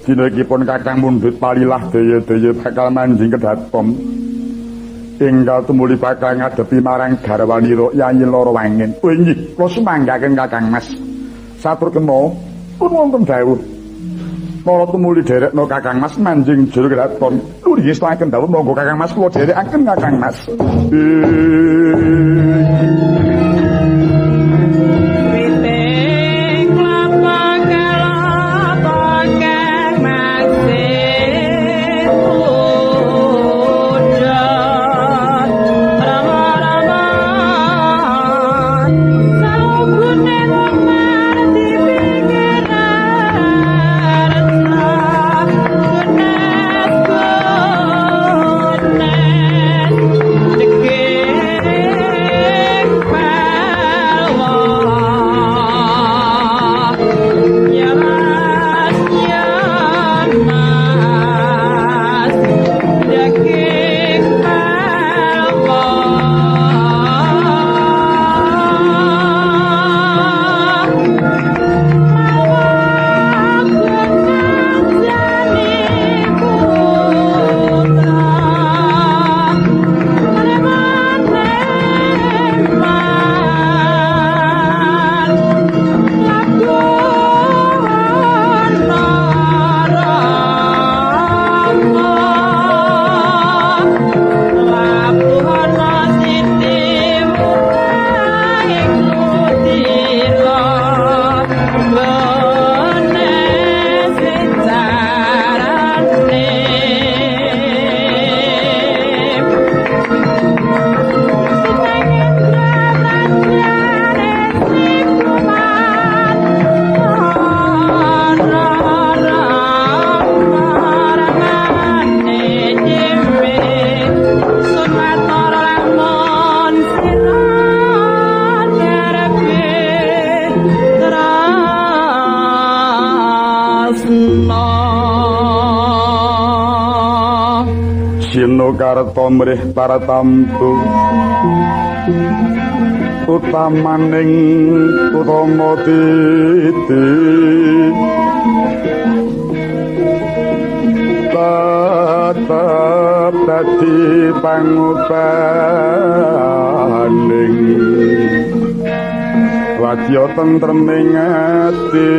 Dina iki pun Kakang mundhut palilah daya-daya bakal manjing kedaton. Enggal tumuli bakal ngadepi marang garwanira Yayi Loro Wangin. Oh inggih, kula sumanggaken Kakang Mas. Satur kena pun wonten dawuh. Para tumuli derekno Kakang Mas manjing jero kedaton. Lho nggih dawuh monggo Kakang Mas kula derekaken Kakang Mas. Karta mrih paratamtu utamaning utama titi tetep dadi pangupaning wadya tentreming ati.